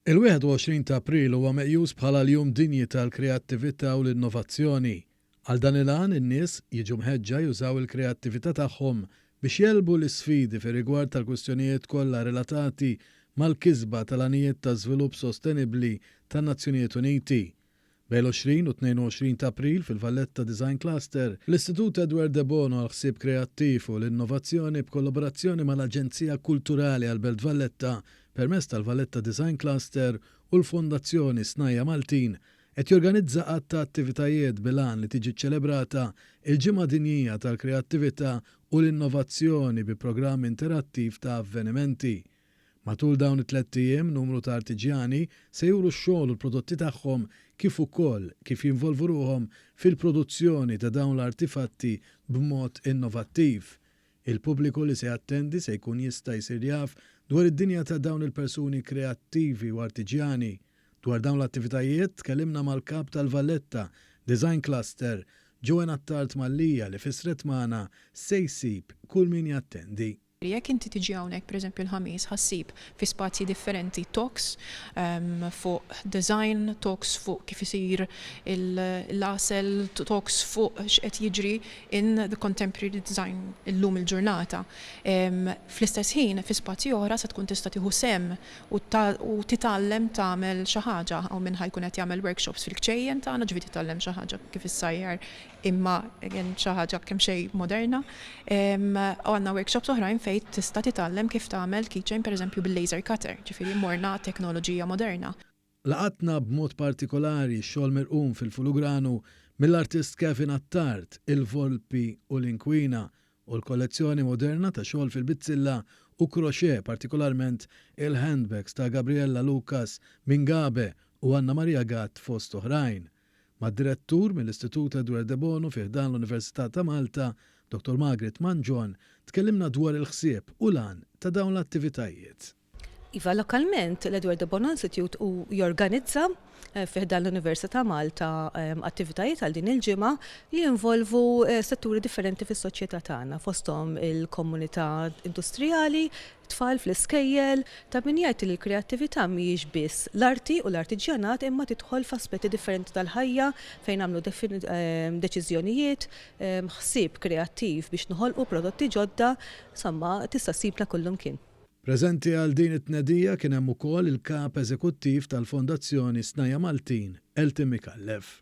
Il-21 ta' April huwa meqjus bħala l-Jum Dinji tal-Kreattività u l-Innovazzjoni. Għal dan il-għan, in-nies jiġu mħeġġa jużaw il-kreattività tagħhom biex jegħlbu l-isfidi fir-rigward tal-kwistjonijiet kollha relatati mal-kisba tal-Għanijiet ta' Żvilupp Sostenibbli tan-Nazzjonijiet Uniti. Bejn l-20 u 22 ta' April fil-Valletta Design Cluster, l-Istitut Edward de Bono għall-Ħsieb Kreattiv u l-Innovazzjoni b'kollaborazzjoni mal-Aġenzija Kulturali għall-Belt Valletta permezz tal-Valletta Design Cluster u l-Fondazzjoni Snajja' Maltin qed jorganizza għadd ta' attivitajiet bil-għan li tiġi ċċelebrata l-Ġimgħa Dinjija tal-Kreattività u l-Innovazzjoni bi programm interattiv ta' avvenimenti. Matul dawn it-tlett ijiem numru ta' artiġjani se juru x-xogħol u l-prodotti tagħhom kif ukoll kif jinvolvu ruħhom fil-produzzjoni ta' dawn l-artifatti b'mod innovattiv. Il-pubbliku li se jattendi se jkun jista' jsir jaf dwar id-dinja ta' dawn il-persuni kreattivi u artiġjani. Dwar dawn l-attivitajiet tkellimna mal-Kap tal-Valletta Design Cluster, Joanne Attard Mallia li fissret magħna x'se jsib kull min jattendi. Jekk inti tiġi hawnhekk pereżempju l-Ħamis ħa ssib fi spazji differenti talks fuq design, talks fuq kif isir l-għasel, talks fuq x'qed jiġri in the contemporary design illum il-ġurnata. Fl-istess ħin fi spazji oħra se tkun tista' tieħu sehem u titgħallem tagħmel xi ħaġa. Hawn min ħa jkun qed jagħmel workshops fil-kċejjen tagħna, ġifieri titgħallem xi ħaġa kif issajjar imma again xi ħaġa kemxejn moderna. U għandna workshops oħrajn fejn tista' titgħallem kif tagħmel keychain pereżempju bil-laser cutter, ġifieri morna għat-teknoloġija moderna. Laqatna b'mod partikolari x-xogħol mirqum fil-fulugranu mill-artist Kevin Attard, Il-Volpi u l-Inkwina, u l-kollezzjoni moderna ta' xogħol fil-bizzilla u crochet, partikolarment il-handbags ta' Gabriella Lucas minn Gabe u Anna Maria Gatt fost oħrajn. Mad-Direttur mill-Istitut Edward de Bono fi ħdan l-Università ta' Malta, Dottor Margaret Mangion, tkellimna dwar il-ħsieb u l-għan ta' dawn l-attivitajiet. Iva, lokalment l-Edward de Bono Institute hu jorganizza fi ħdan l-Università ta' Malta attivitajiet għal din il-ġimgħa li jinvolvu setturi differenti fis-soċjetà tagħna, fosthom il-komunità industrijali, tfal fl-iskejjel. Ta' min jgħid li l-kreattività mhijiex biss l-arti u l-artiġjanat imma tidħol f'aspetti differenti tal-ħajja fejn nagħmlu deċiżjonijiet, ħsieb kreattiv biex noħolqu prodotti ġodda, insomma tista' ssibna kullimkien. Preżenti għal din it-tnedija kien hemm ukoll il-Kap Eżekuttiv tal-Fondazzjoni Snajja' Maltin, Elton Micallef.